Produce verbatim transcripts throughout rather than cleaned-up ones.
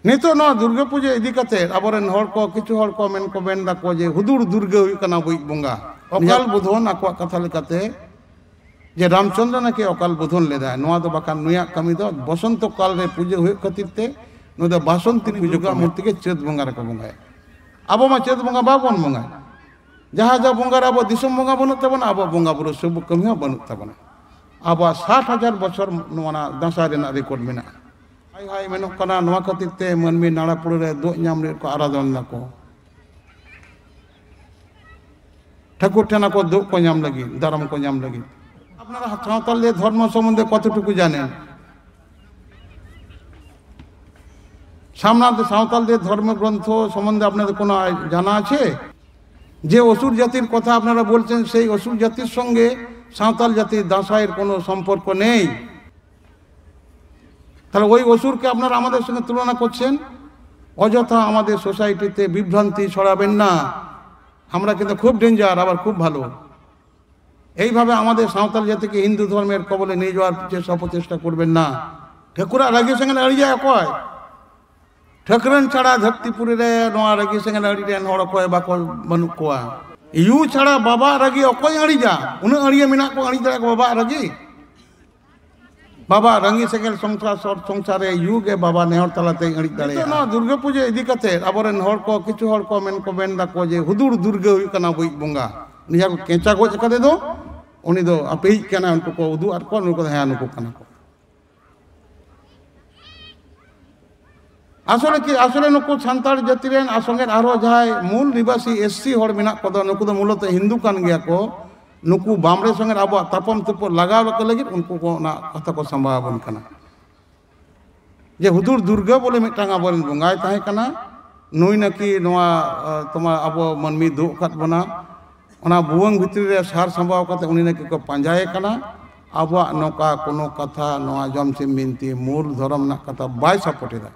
ᱱᱤᱛᱚᱜ ᱱᱚᱣᱟ ᱫᱩᱨᱜᱟᱹ ᱯᱩᱡᱟᱹ ᱤᱫᱤ ᱠᱟᱛᱮ ᱟᱵᱚᱨᱮᱱ ᱦᱚᱲ ᱠᱚ, ᱠᱤᱪᱷᱩ ᱦᱚᱲ ᱠᱚ ᱢᱮᱱ ᱠᱚ ᱢᱮᱱ ᱫᱟᱠᱚ ᱡᱮ ᱦᱩᱫᱩᱲ ᱫᱩᱨᱜᱟᱹ ᱦᱩᱭᱩᱜ ᱠᱟᱱᱟ ᱟᱵᱚᱭᱤᱡ ᱵᱚᱸᱜᱟ᱾ ᱚᱠᱟᱞ ᱵᱳᱫᱷᱚᱱ ᱟᱠᱚᱣᱟᱜ ᱠᱟᱛᱷᱟ ᱞᱮᱠᱟᱛᱮ ᱡᱮ ᱨᱟᱢᱪᱚᱸᱫᱽᱨᱚ ᱱᱟᱠᱤ ᱚᱠᱟᱞ ᱵᱳᱫᱷᱚᱱ ᱞᱮᱫᱟᱭ, ᱱᱚᱣᱟ ᱫᱚ ᱵᱟᱠᱷᱟᱱ ᱱᱩᱭᱟᱜ ᱠᱟᱹᱢᱤ ᱫᱚ ᱵᱚᱥᱚᱱᱛᱚ ᱠᱟᱞ ᱨᱮ ᱯᱩᱡᱟᱹ ᱦᱩᱭᱩᱜ ᱠᱷᱟᱹᱛᱤᱨ ᱛᱮ ᱱᱩᱭ ᱫᱚ ᱵᱟᱥᱚᱱᱛᱤ ᱯᱩᱡᱟᱹ ᱠᱚ ᱢᱮᱱᱟ᱾ ᱢᱩᱨᱛᱤ ᱜᱮ ᱪᱟᱹᱛ ᱵᱚᱸᱜᱟ ᱨᱮᱠᱚ ᱵᱚᱸᱜᱟᱭᱟ᱾ ᱟᱵᱚ ᱢᱟ ᱪᱟᱹᱛ ᱵᱚᱸᱜᱟ ᱵᱟᱵᱚᱱ ᱵᱚᱸᱜᱟᱭᱟ᱾ ᱡᱟᱦᱟᱸ ᱡᱟᱦᱟᱸ ᱵᱚᱸᱜᱟ ᱨᱮ ᱟᱵᱚ ᱫᱤᱥᱚᱢ ᱵᱚᱸᱜᱟ ᱵᱟᱹᱱᱩᱜ ᱛᱟᱵᱚᱱᱟ, ᱟᱵᱚᱣᱟᱜ ᱵᱚᱸᱜᱟ ᱵᱩᱨᱩ ᱥᱩᱵ ᱠᱟᱹᱢᱤ ᱦᱚᱸ ᱵᱟᱹᱱᱩᱜ ᱛᱟᱵᱚᱱᱟ᱾ ᱟᱵᱚᱣᱟᱜ ᱥᱟᱴ ᱦᱟᱡᱟᱨ ᱵᱚᱪᱷᱚᱨ ᱱᱚᱣᱟ ᱫᱟᱸᱥᱟᱭ ᱨᱮᱱᱟᱜ ᱨᱮᱠᱚᱨᱰ ᱢᱮᱱᱟᱜᱼᱟ᱾ ᱦᱟᱭ ᱦᱟᱭ ᱢᱮᱱᱚᱜ ᱠᱟᱱᱟ, ᱱᱚᱣᱟ ᱠᱷᱟᱹᱛᱤᱨ ᱛᱮ ᱢᱟᱹᱱᱢᱤ ᱱᱟᱲᱟ ᱯᱩᱲᱟᱹ ᱨᱮ ᱫᱩᱜ ᱧᱟᱢ ᱞᱟᱹᱜᱤᱫ ᱠᱚ ᱟᱨᱟᱫᱚᱱ ᱫᱟᱠᱚ᱾ ᱴᱷᱟᱹᱠᱩᱨ ᱴᱷᱮᱱ ᱟᱠᱚ ᱫᱩᱜ ᱠᱚ ᱧᱟᱢ ᱞᱟᱹᱜᱤᱫ, ᱫᱟᱨᱟᱢ ᱠᱚ ᱧᱟᱢ ᱞᱟᱹᱜᱤᱫ᱾ ᱟᱯᱱᱟᱨᱟᱜ ᱥᱟᱶᱛᱟᱞ ᱫᱮ ᱫᱷᱚᱨᱢᱚ ᱥᱚᱢᱵᱚᱱᱫᱷᱮ ᱠᱚᱛᱚᱴᱩᱠᱩ ᱡᱟᱱᱮᱱ? সামনাতে সাঁওতালদের ধর্মগ্রন্থ সম্বন্ধে আপনাদের কোনো জানা আছে? যে অসুর জাতির কথা আপনারা বলছেন, সেই অসুর জাতির সঙ্গে সাঁওতাল জাতির দাঁসাইয়ের কোনো সম্পর্ক নেই। তাহলে ওই অসুরকে আপনারা আমাদের সঙ্গে তুলনা করছেন। অযথা আমাদের সোসাইটিতে বিভ্রান্তি ছড়াবেন না। আমরা কিন্তু খুব ডেঞ্জার, আবার খুব ভালো। এইভাবে আমাদের সাঁওতাল জাতিকে হিন্দু ধর্মের কবলে নিয়ে যাওয়ার চেষ্টা, অপচেষ্টা করবেন না। ᱴᱷᱟᱹᱠᱩᱨᱟᱜ ᱨᱟᱹᱜᱤ ᱥᱮᱸᱜᱮᱞ ᱟᱹᱲᱤᱡᱟ ᱚᱠᱚᱭ? ᱴᱷᱟᱹᱠᱨᱟᱹᱱ ᱪᱷᱟᱲᱟ ᱫᱷᱟᱹᱨᱛᱤᱯᱩᱨᱤ ᱨᱮ ᱱᱚᱣᱟ ᱨᱟᱹᱜᱤ ᱥᱮᱸᱜᱮᱞ ᱟᱹᱲᱤ ᱨᱮᱱ ᱦᱚᱲ ᱚᱠᱚᱭ ᱵᱟᱠᱚ, ᱵᱟᱹᱱᱩᱜ ᱠᱚᱣᱟ᱾ ᱭᱩ ᱪᱷᱟᱲᱟ ᱵᱟᱵᱟ ᱨᱟᱹᱜᱤ ᱚᱠᱚᱭ ᱟᱹᱲᱤᱡᱟ? ᱩᱱᱟᱹᱜ ᱟᱹᱲᱤᱭᱟᱹ ᱢᱮᱱᱟᱜ ᱠᱚ ᱟᱹᱲᱤᱡ ᱫᱟᱲᱮᱭᱟᱜ ᱠᱚ ᱵᱟᱵᱟ ᱨᱟᱹᱜᱤ? ᱵᱟᱵᱟ ᱨᱟᱹᱜᱤ ᱥᱮᱸᱜᱮᱞ ᱥᱚᱝᱥᱟᱨ, ᱥᱚᱨ ᱥᱚᱝᱥᱟᱨ ᱨᱮ ᱭᱩ ᱜᱮ ᱵᱟᱵᱟ ᱱᱮᱦᱚᱨ ᱛᱟᱞᱟᱛᱮ ᱟᱹᱲᱤᱡ ᱫᱟᱲᱮᱭᱟᱜᱼᱟ᱾ ᱱᱤᱛᱚᱜ ᱱᱚᱣᱟ ᱫᱩᱨᱜᱟᱹ ᱯᱩᱡᱟᱹ ᱤᱫᱤ ᱠᱟᱛᱮ ᱟᱵᱚᱨᱮᱱ ᱦᱚᱲ ᱠᱚ, ᱠᱤᱪᱷᱩ ᱦᱚᱲ ᱠᱚ ᱢᱮᱱ ᱠᱚ ᱢᱮᱱ ᱫᱟᱠᱚ ᱡᱮ ᱦᱩᱫᱩᱲ ᱫᱩᱨᱜᱟᱹ ᱦᱩᱭᱩᱜ ᱠᱟᱱᱟ ᱟᱵᱚᱭᱤᱡ ᱵᱚᱸᱜᱟ᱾ ᱩᱱᱤ ᱡᱟᱦᱟᱸ ᱠᱚ ᱠᱮᱸᱪᱟ ᱜᱚᱡ ᱟᱠᱟᱫᱮ ᱫᱚ, ᱩᱱᱤ ᱫᱚ ᱟᱯᱮᱭᱤᱡ ᱠᱟᱱᱟᱭ, ᱩᱱᱠᱩ ᱠᱚ ᱩᱫᱩᱜ ᱟᱫ ᱠᱚᱣᱟ, ᱱᱩᱠᱩ ᱫᱚ ᱦᱮᱸ ᱱᱩᱠᱩ ᱠᱟᱱᱟ ᱠᱚ᱾ ᱟᱥᱚᱞᱮ ᱪᱮᱫ, ᱟᱥᱚᱞᱮ ᱱᱩᱠᱩ ᱥᱟᱱᱛᱟᱲ ᱡᱟᱹᱛᱤ ᱨᱮᱱ ᱟᱨ ᱥᱚᱸᱜᱮ ᱟᱨᱦᱚᱸ ᱡᱟᱦᱟᱸᱭ ᱢᱩᱞ ᱱᱤᱵᱟᱥᱤ ᱮᱥ ᱥᱤ ᱦᱚᱲ ᱢᱮᱱᱟᱜ ᱠᱚᱫᱚ, ᱱᱩᱠᱩ ᱫᱚ ᱢᱩᱞᱚᱛᱚ ᱦᱤᱱᱫᱩ ᱠᱟᱱ ᱜᱮᱭᱟ ᱠᱚ᱾ ᱱᱩᱠᱩ ᱵᱟᱢᱲᱮ ᱥᱚᱸᱜᱮ ᱟᱵᱚᱣᱟᱜ ᱛᱟᱯᱟᱢ ᱛᱩᱯᱩᱜ ᱞᱟᱜᱟᱣ ᱟᱠᱚ ᱞᱟᱹᱜᱤᱫ ᱩᱱᱠᱩ ᱠᱚ ᱚᱱᱟ ᱠᱟᱛᱷᱟ ᱠᱚ ᱥᱟᱢᱵᱟᱣ ᱟᱵᱚᱱ ᱠᱟᱱᱟ᱾ ᱡᱮ ᱦᱩᱫᱩᱲ ᱫᱩᱨᱜᱟᱹ ᱵᱚᱞᱮ ᱢᱤᱫᱴᱟᱝ ᱟᱵᱚᱨᱮᱱ ᱵᱚᱸᱜᱟᱭ ᱛᱟᱦᱮᱸ ᱠᱟᱱᱟ, ᱱᱩᱭ ᱱᱟᱹᱠᱤ ᱱᱚᱣᱟ, ᱟᱸ, ᱛᱚᱢᱟ ᱟᱵᱚ ᱢᱟᱹᱱᱢᱤ ᱫᱩᱜ ᱟᱠᱟᱫ ᱵᱚᱱᱟ, ᱚᱱᱟ ᱵᱷᱩᱣᱟᱹᱝ ᱵᱷᱤᱛᱨᱤ ᱨᱮ ᱥᱟᱨ ᱥᱟᱢᱵᱟᱣ ᱠᱟᱛᱮ ᱩᱱᱤ ᱱᱟᱹᱠᱤ ᱠᱚ ᱯᱟᱸᱡᱟᱭᱮ ᱠᱟᱱᱟ᱾ ᱟᱵᱚᱣᱟᱜ ᱱᱚᱝᱠᱟ ᱠᱳᱱᱳ ᱠᱟᱛᱷᱟ, ᱱᱚᱣᱟ ᱡᱚᱢ ᱥᱤᱢ ᱵᱤᱱᱛᱤ ᱢᱩᱞ ᱫᱷᱚᱨᱚᱢ ᱨᱮᱱᱟᱜ ᱠᱟᱛᱷᱟ ᱵᱟᱭ ᱥᱟᱯᱳᱨᱴ ᱮᱫᱟ᱾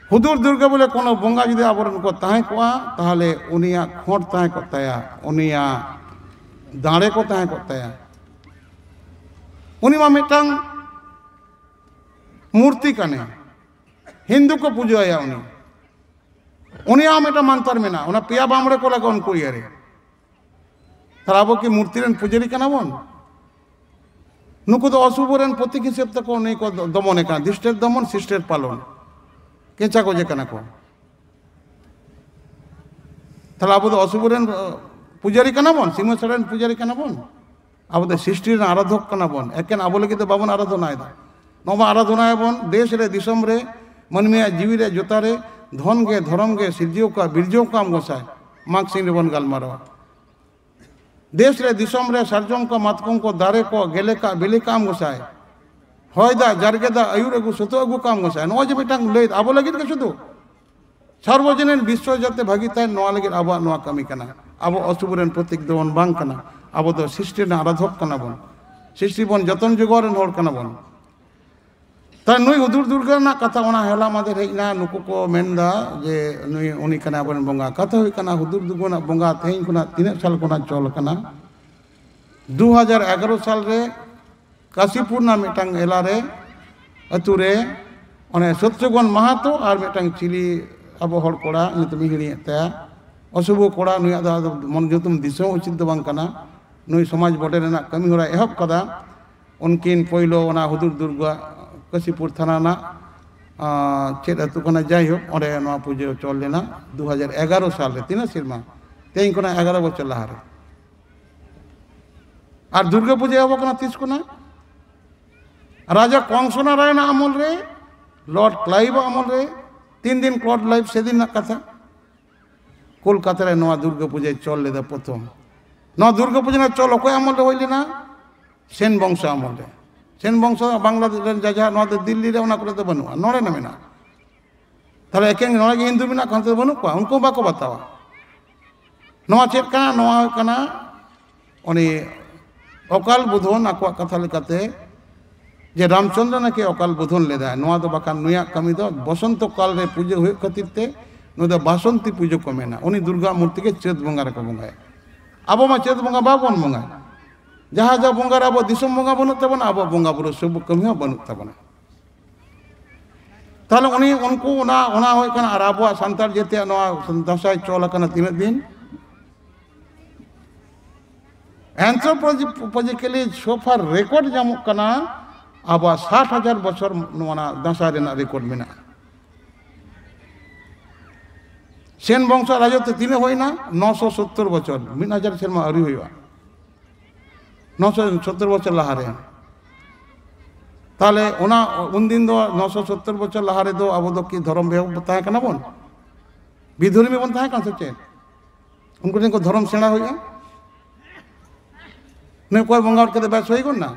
ᱦᱩᱫᱩᱲ ᱫᱩᱨᱜᱟᱹ ᱵᱚᱞᱮ ᱠᱳᱱᱳ ᱵᱚᱸᱜᱟ ᱡᱩᱫᱤ ᱟᱵᱚᱨᱮᱱ ᱠᱚ ᱛᱟᱦᱮᱸ ᱠᱚᱜᱼᱟ, ᱛᱟᱦᱚᱞᱮ ᱩᱱᱤᱭᱟᱜ ᱠᱷᱚᱸᱰ ᱛᱟᱦᱮᱸ ᱠᱚᱜ ᱛᱟᱭᱟ, ᱩᱱᱤᱭᱟᱜ ᱫᱟᱲᱮ ᱠᱚ ᱛᱟᱦᱮᱸ ᱠᱚᱜ ᱛᱟᱭᱟ᱾ ᱩᱱᱤ ᱢᱟ ᱢᱤᱫᱴᱟᱝ ᱢᱩᱨᱛᱤ ᱠᱟᱱᱮ, ᱦᱤᱱᱫᱩ ᱠᱚ ᱯᱩᱡᱟᱹ ᱟᱭᱟ ᱩᱱᱤ᱾ ᱩᱱᱤᱭᱟᱜ ᱦᱚᱸ ᱢᱤᱫᱴᱟᱝ ᱢᱟᱱᱛᱟᱨ ᱢᱮᱱᱟᱜᱼᱟ, ᱚᱱᱟ ᱯᱮᱭᱟ ᱵᱟᱢᱲᱮ ᱠᱚ ᱞᱟᱜᱟᱜᱼᱟ ᱩᱱᱠᱩ ᱤᱭᱟᱹᱨᱮ᱾ ᱛᱟᱦᱞᱮ ᱟᱵᱚ ᱠᱤ ᱢᱩᱨᱛᱤ ᱨᱮᱱ ᱯᱩᱡᱟᱹᱨᱤ ᱠᱟᱱᱟ ᱵᱚᱱ? ᱱᱩᱠᱩ ᱫᱚ ᱚᱥᱩᱵᱷ ᱨᱮᱱ ᱯᱨᱚᱛᱤᱠ ᱦᱤᱥᱟᱹᱵ ᱛᱮᱠᱚ ᱩᱱᱤ ᱠᱚ ᱫᱚᱢᱚᱱᱮ ᱠᱟᱱᱟ, ᱫᱤᱥᱴᱮᱨ ᱫᱚᱢᱚᱱ, ᱥᱤᱥᱴᱮᱨ ᱯᱟᱞᱚᱱ᱾ ᱠᱮᱪᱟ ᱠᱚᱡᱮ ᱠᱟᱱᱟ ᱠᱚ᱾ ᱛᱟᱦᱞᱮ ᱟᱵᱚ ᱫᱚ ᱚᱥᱩᱵᱷ ᱨᱮᱱ ᱯᱩᱡᱟᱹᱨᱤ ᱠᱟᱱᱟ ᱵᱚᱱ, ᱥᱤᱢᱟᱹ ᱥᱟᱹᱲ ᱨᱮᱱ ᱯᱩᱡᱟᱹᱨᱤ ᱠᱟᱱᱟ ᱵᱚᱱ? ᱟᱵᱚ ᱫᱚ ᱥᱨᱤᱥᱴᱤ ᱨᱮᱱ ᱟᱨᱟᱫᱷᱚᱠ ᱠᱟᱱᱟ ᱵᱚᱱ, ᱮᱠᱮᱱ ᱟᱵᱚ ᱞᱟᱹᱜᱤᱫ ᱫᱚ ᱵᱟᱵᱚᱱ ᱟᱨᱟᱫᱷᱚᱱᱟᱭᱮᱫᱟ᱾ ᱱᱚᱣᱟ ᱵᱚᱱ ᱟᱨᱟᱫᱷᱚᱱᱟᱭᱟᱵᱚᱱ ᱫᱮᱥ ᱨᱮ, ᱫᱤᱥᱚᱢ ᱨᱮ, ᱢᱟᱹᱱᱢᱤᱭᱟᱜ ᱡᱤᱣᱤ ᱨᱮ, ᱡᱚᱛᱟ ᱨᱮ, ᱫᱷᱚᱱ ᱜᱮ, ᱫᱷᱚᱨᱚᱢ ᱜᱮ ᱥᱤᱨᱡᱟᱹᱣ ᱠᱟᱜ, ᱵᱤᱨᱡᱟᱹᱣ ᱠᱟᱜ ᱟᱢ ᱜᱚᱸᱥᱟᱭ᱾ ᱢᱟᱜᱽ ᱥᱤᱧ ᱨᱮᱵᱚᱱ ᱜᱟᱞᱢᱟᱨᱟᱣᱟ᱾ ᱫᱮᱥ ᱨᱮ, ᱫᱤᱥᱚᱢ ᱨᱮ ᱥᱟᱨᱡᱚᱢ ᱠᱚ, ᱢᱟᱛᱠᱚᱢ ᱠᱚ, ᱫᱟᱨᱮ ᱠᱚ, ᱜᱮᱞᱮ ᱠᱟᱜ, ᱵᱤᱞᱤ ᱠᱟᱜ ᱟᱢ ᱜᱚᱸᱥᱟᱭ᱾ ᱦᱚᱭ ᱫᱟᱜ, ᱡᱟᱨᱜᱮ ᱫᱟᱜ, ᱟᱹᱭᱩᱨ ᱟᱹᱜᱩ, ᱥᱟᱹᱛᱟᱹᱜ ᱟᱹᱜᱩ ᱠᱟᱜ ᱟᱢ ᱜᱚᱸᱥᱟᱭ᱾ ᱱᱚᱜᱼᱚᱭ ᱡᱮ ᱢᱤᱫᱴᱟᱝ ᱞᱟᱹᱭ, ᱟᱵᱚ ᱞᱟᱹᱜᱤᱫ ᱜᱮ ᱥᱩᱫᱷᱩ, ᱥᱟᱨᱵᱚᱡᱚᱱᱤᱱ ᱵᱤᱥᱥᱚ ᱡᱟᱛᱮ ᱵᱷᱟᱹᱜᱤ ᱛᱟᱦᱮᱱ, ᱱᱚᱣᱟ ᱞᱟᱹᱜᱤᱫ ᱟᱵᱚᱣᱟᱜ ᱱᱚᱣᱟ ᱠᱟᱹᱢᱤ ᱠᱟᱱᱟ᱾ ᱟᱵᱚ ᱚᱥᱩᱵᱷ ᱨᱮᱱ ᱯᱨᱚᱛᱤᱠ ᱫᱚᱵᱚᱱ ᱵᱟᱝ ᱠᱟᱱᱟ᱾ ᱟᱵᱚ ᱫᱚ ᱥᱨᱤᱥᱴᱤ ᱨᱮᱱ ᱟᱨᱟᱫᱷᱚᱠ ᱠᱟᱱᱟ ᱵᱚᱱ᱾ ᱥᱨᱤᱥᱴᱤ ᱵᱚᱱ ᱡᱚᱛᱚᱱ ᱡᱚᱜᱟᱣ ᱨᱮᱱ ᱦᱚᱲ ᱠᱟᱱᱟ ᱵᱚᱱ᱾ ᱛᱟᱦᱞᱮ ᱱᱩᱭ ᱦᱩᱫᱩᱲ ᱫᱩᱨᱜᱟᱹ ᱨᱮᱱᱟᱜ ᱠᱟᱛᱷᱟ ᱚᱱᱟ ᱦᱚᱞᱟ ᱢᱟᱫᱷᱮᱨ ᱦᱮᱡ ᱮᱱᱟ, ᱱᱩᱠᱩ ᱠᱚ ᱢᱮᱱᱫᱟ ᱡᱮ ᱱᱩᱭ, ᱩᱱᱤ ᱠᱟᱱᱟᱭ ᱟᱵᱚᱨᱮᱱ ᱵᱚᱸᱜᱟ᱾ ᱠᱟᱛᱷᱟ ᱦᱩᱭᱩᱜ ᱠᱟᱱᱟ, ᱦᱩᱫᱩᱲ ᱫᱩᱨᱜᱟᱹ ᱨᱮᱱᱟᱜ ᱵᱚᱸᱜᱟ ᱛᱮᱦᱮᱧ ᱠᱷᱚᱱᱟᱜ ᱛᱤᱱᱟᱹᱜ ᱥᱟᱞ ᱠᱷᱚᱱᱟᱜ ᱪᱚᱞ ᱟᱠᱟᱱᱟ? ᱫᱩ ᱦᱟᱡᱟᱨ ᱮᱜᱟᱨᱚ ᱥᱟᱞ ᱨᱮ ᱠᱟᱥᱤᱯᱩᱨ ᱨᱮᱱᱟᱜ ᱢᱤᱫᱴᱟᱝ ᱮᱞᱟ ᱨᱮ, ᱟᱹᱛᱩ ᱨᱮ, ᱚᱱᱮ ᱥᱚᱛᱭᱚᱜᱚᱱ ᱢᱟᱦᱟᱛᱚ ᱟᱨ ᱢᱤᱫᱴᱟᱝ ᱪᱤᱞᱤ ᱟᱵᱚ ᱦᱚᱲ ᱠᱚᱲᱟ, ᱧᱩᱛᱩᱢᱤᱧ ᱦᱤᱲᱤᱧᱮᱫ ᱛᱟᱭᱟ, ᱚᱥᱩᱵᱷ ᱠᱚᱲᱟ, ᱱᱩᱭᱟᱜ ᱫᱚ ᱟᱫᱚ ᱢᱚᱱ ᱧᱩᱛᱩᱢ ᱫᱤᱥᱟᱹ ᱦᱚᱸ ᱩᱪᱤᱛ ᱫᱚ ᱵᱟᱝ ᱠᱟᱱᱟ᱾ ᱱᱩᱭ ᱥᱚᱢᱟᱡᱽ ᱵᱚᱰᱮ ᱨᱮᱱᱟᱜ ᱠᱟᱹᱢᱤ ᱦᱚᱨᱟᱭ ᱮᱦᱚᱵ ᱠᱟᱫᱟ᱾ ᱩᱱᱠᱤᱱ ᱯᱳᱭᱞᱳ ᱚᱱᱟ ᱦᱩᱫᱩᱲ ᱫᱩᱨᱜᱟ ᱠᱟᱥᱤᱯᱩᱨ ᱛᱷᱟᱱᱟ ᱨᱮᱱᱟᱜ, ᱟᱸ, ᱪᱮᱫ ᱟᱹᱛᱩ ᱠᱟᱱᱟ, ᱡᱟᱭᱦᱳᱠ, ᱚᱸᱰᱮ ᱱᱚᱣᱟ ᱯᱩᱡᱟᱹ ᱪᱚᱞ ᱞᱮᱱᱟ ᱫᱩ ᱦᱟᱡᱟᱨ ᱮᱜᱟᱨᱚ ᱥᱟᱞ ᱨᱮ᱾ ᱛᱤᱱᱟᱹᱜ ᱥᱮᱨᱢᱟ? ᱛᱮᱦᱮᱧ ᱠᱷᱚᱱᱟᱜ ᱮᱜᱟᱨᱚ ᱵᱚᱪᱷᱚᱨ ᱞᱟᱦᱟᱨᱮ᱾ ᱟᱨ ᱫᱩᱨᱜᱟᱹ ᱯᱩᱡᱟᱹ ᱮᱦᱚᱵ ᱠᱟᱱᱟ ᱛᱤᱥ ᱠᱷᱚᱱᱟᱜ? ᱨᱟᱡᱟ ᱠᱚᱝᱥᱚ ᱱᱟᱨᱟᱭᱚᱱᱟᱜ ᱟᱢᱚᱞ ᱨᱮ, ᱞᱚᱨᱰ ᱠᱞᱟᱭᱤᱵᱷ ᱟᱜ ᱟᱢᱚᱞ ᱨᱮ᱾ ᱛᱤᱱ ᱫᱤᱱ ᱞᱚᱨᱰ ᱠᱞᱟᱭᱤᱵᱷ, ᱥᱮᱫᱤᱱ ᱨᱮᱱᱟᱜ ᱠᱟᱛᱷᱟ᱾ ᱠᱳᱞᱠᱟᱛᱟ ᱨᱮ ᱱᱚᱣᱟ ᱫᱩᱨᱜᱟᱹ ᱯᱩᱡᱟᱹᱭ ᱪᱚᱞ ᱞᱮᱫᱟ ᱯᱨᱚᱛᱷᱚᱢ᱾ ᱱᱚᱣᱟ ᱫᱩᱨᱜᱟᱹ ᱯᱩᱡᱟᱹ ᱨᱮᱱᱟᱜ ᱪᱚᱞ ᱚᱠᱚᱭ ᱟᱢᱚᱞ ᱨᱮ ᱦᱩᱭ ᱞᱮᱱᱟ? ᱥᱮᱱ ᱵᱚᱝᱥᱚ ᱟᱢᱚᱞ ᱨᱮ᱾ ᱥᱮᱱ ᱵᱚᱝᱥᱚ ᱵᱟᱝᱞᱟ ᱨᱮᱱ ᱡᱟᱡᱟ, ᱱᱚᱣᱟ ᱫᱚ ᱫᱤᱞᱞᱤ ᱨᱮ, ᱚᱱᱟ ᱠᱚᱨᱮ ᱫᱚ ᱵᱟᱹᱱᱩᱜᱼᱟ, ᱱᱚᱰᱮ ᱱᱟ ᱢᱮᱱᱟᱜᱼᱟ᱾ ᱛᱟᱦᱞᱮ ᱮᱠᱮᱱ ᱱᱚᱰᱮ ᱜᱮ ᱦᱤᱱᱫᱩ ᱢᱮᱱᱟᱜ ᱠᱚᱣᱟ, ᱦᱟᱱᱛᱮ ᱫᱚ ᱵᱟᱹᱱᱩᱜ ᱠᱚᱣᱟ, ᱩᱱᱠᱩ ᱦᱚᱸ ᱵᱟᱠᱚ ᱵᱟᱛᱟᱣᱟ᱾ ᱱᱚᱣᱟ ᱪᱮᱫ ᱠᱟᱱᱟ? ᱱᱚᱣᱟ ᱦᱩᱭᱩᱜ ᱠᱟᱱᱟ ᱩᱱᱤ ᱚᱠᱟᱞ ᱵᱳᱫᱷᱚᱱ, ᱟᱠᱚᱣᱟᱜ ᱠᱟᱛᱷᱟ ᱞᱮᱠᱟᱛᱮ, ᱡᱮ ᱨᱟᱢᱪᱚᱸᱫᱽᱨᱚ ᱱᱟᱠᱤ ᱚᱠᱟᱞ ᱵᱳᱫᱷᱚᱱ ᱞᱮᱫᱟᱭ, ᱱᱚᱣᱟ ᱫᱚ ᱵᱟᱠᱷᱟᱱ ᱱᱩᱭᱟᱜ ᱠᱟᱹᱢᱤ ᱫᱚ ᱵᱚᱥᱚᱱᱛᱚ ᱠᱟᱞ ᱨᱮ ᱯᱩᱡᱟᱹ ᱦᱩᱭᱩᱜ ᱠᱷᱟᱹᱛᱤᱨ ᱛᱮ ᱱᱩᱭ ᱫᱚ ᱵᱟᱥᱚᱱᱛᱤ ᱯᱩᱡᱟᱹ ᱠᱚ ᱢᱮᱱᱟ᱾ ᱩᱱᱤ ᱫᱩᱨᱜᱟ ᱢᱩᱨᱛᱤ ᱜᱮ ᱪᱟᱹᱛ ᱵᱚᱸᱜᱟ ᱨᱮᱠᱚ ᱵᱚᱸᱜᱟᱭᱟ᱾ ᱟᱵᱚ ᱢᱟ ᱪᱟᱹᱛ ᱵᱚᱸᱜᱟ ᱵᱟᱵᱚᱱ ᱵᱚᱸᱜᱟᱭᱟ᱾ ᱡᱟᱦᱟᱸ ᱡᱟᱦᱟᱸ ᱵᱚᱸᱜᱟ ᱨᱮ ᱟᱵᱚ ᱫᱤᱥᱚᱢ ᱵᱚᱸᱜᱟ ᱵᱟᱹᱱᱩᱜ ᱛᱟᱵᱚᱱᱟ, ᱟᱵᱚᱣᱟᱜ ᱵᱚᱸᱜᱟ ᱵᱩᱨᱩ ᱥᱩᱵ ᱠᱟᱹᱢᱤ ᱦᱚᱸ ᱵᱟᱹᱱᱩᱜ ᱛᱟᱵᱚᱱᱟ᱾ ᱛᱟᱦᱚᱞᱮ ᱩᱱᱤ ᱩᱱᱠᱩ ᱚᱱᱟ ᱚᱱᱟ ᱦᱩᱭᱩᱜ ᱠᱟᱱᱟ᱾ ᱟᱨ ᱟᱵᱚᱣᱟᱜ ᱥᱟᱱᱛᱟᱲ ᱡᱟᱹᱛᱤᱭᱟᱜ ᱱᱚᱣᱟ ᱫᱟᱸᱥᱟᱭ ᱪᱚᱞ ᱟᱠᱟᱱᱟ ᱛᱤᱱᱟᱹᱜ ᱫᱤᱱ? Anthropologically so far record ᱧᱟᱢᱚᱜ ᱠᱟᱱᱟ, ᱟᱵᱚᱣᱟᱜ ᱥᱟᱴ ᱦᱟᱡᱟᱨ ᱵᱚᱪᱷᱚᱨ ᱱᱚᱣᱟ ᱫᱟᱸᱥᱟᱭ ᱨᱮᱱᱟᱜ ᱨᱮᱠᱚᱨᱰ ᱢᱮᱱᱟᱜᱼᱟ᱾ ᱥᱮᱱ ᱵᱚᱝᱥᱚ ᱨᱟᱡᱚᱛ ᱛᱮ ᱛᱤᱱᱟᱹᱜ ᱦᱩᱭᱱᱟ? ᱱᱚᱥᱚ ᱥᱚᱛᱛᱚᱨ ᱵᱚᱪᱷᱚᱨ, ᱢᱤᱫ ᱦᱟᱡᱟᱨ ᱥᱮᱨᱢᱟ ᱟᱹᱣᱨᱤ ᱦᱩᱭᱩᱜᱼᱟ᱾ ᱱᱚᱥᱚ ᱥᱚᱛᱛᱚᱨ ᱵᱚᱪᱷᱚᱨ ᱞᱟᱦᱟᱨᱮ᱾ ᱛᱟᱦᱚᱞᱮ ᱚᱱᱟ ᱩᱱᱫᱤᱱ ᱫᱚ ᱱᱚᱥᱚ ᱥᱚᱛᱛᱚᱨ ᱵᱚᱪᱷᱚᱨ ᱞᱟᱦᱟ ᱨᱮᱫᱚ ᱟᱵᱚ ᱫᱚ ᱠᱤ ᱫᱷᱚᱨᱚᱢ ᱵᱮᱦᱚ ᱛᱟᱦᱮᱸ ᱠᱟᱱᱟ ᱵᱚᱱ? ᱵᱤᱫᱷᱚᱨᱢᱤ ᱵᱚᱱ ᱛᱟᱦᱮᱸ ᱠᱟᱱᱟ ᱥᱮ ᱪᱮᱫ? ᱩᱱᱠᱩ ᱴᱷᱮᱱ ᱠᱚ ᱫᱷᱚᱨᱚᱢ ᱥᱮᱬᱟ ᱦᱩᱭᱩᱜᱼᱟ᱾ ᱱᱩᱭ ᱚᱠᱚᱭ ᱵᱚᱸᱜᱟ ᱦᱚᱲ ᱠᱟᱛᱮ ᱵᱮᱥ ᱦᱩᱭ ᱜᱚᱫ ᱱᱟ?